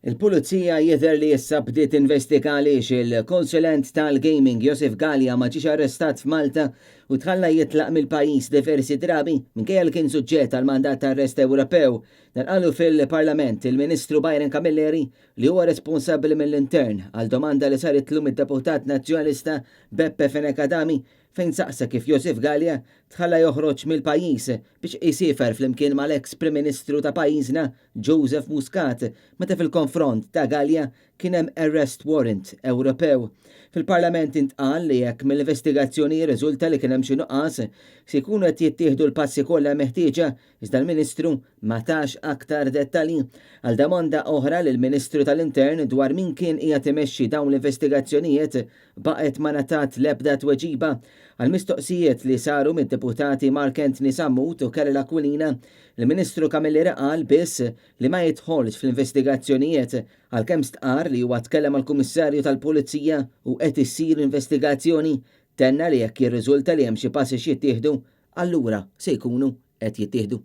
Il-Pulizija jidher li issa bdiet tinvestiga għaliex il-konsulent tal-gaming Josef Galea ma ġiex arrestat f'Malta u tħalla jitlaq mill-pajjiż diversi drabi minkejja li kien suġġett għal mandat ta' arrest Ewropew. Dan qalu fil-Parlament il-Ministru Byron Camilleri li huwa responsabbli mill-Intern għal domanda li saritlu mid-Deputat Nazzjonalista Beppe Fenech Adami fejn saqsa kif Josef Galea tħalla joħroġ mill-pajjiż biex isiefer flimkien mal-eks Prim Ministru ta' pajjiżna Joseph Muscat meta fil-konfront ta' Galea kien hemm arrest warrant Ewropew. Fil-Parlament intqal li jekk mill-investigazzjoni jirriżulta li kien hemm xi nuqqas, se jkunu qed jittieħdu l-passi kollha meħtieġa iżda l-Ministru ma tax aktar dettalji. Għal domanda oħra lill-Ministru tal-Intern dwar min kien qiegħed imexxi dawn l-investigazzjonijiet baqgħet ma ngħatat l-ebda tweġiba. Għal mistoqsijiet li saru mid-Deputati Mark Anthony Sammut u Karol Aquilina, il-Ministru Camilleri qal biss li ma jidħolx fl-investigazzjonijiet, għalkemm stqarr li huwa tkellem mal-Kummissarju tal-Pulizija u qed issir investigazzjoni, tenna li jekk jirriżulta li hemm xi passi x'jittieħdu, allura se jkunu qed jittieħdu.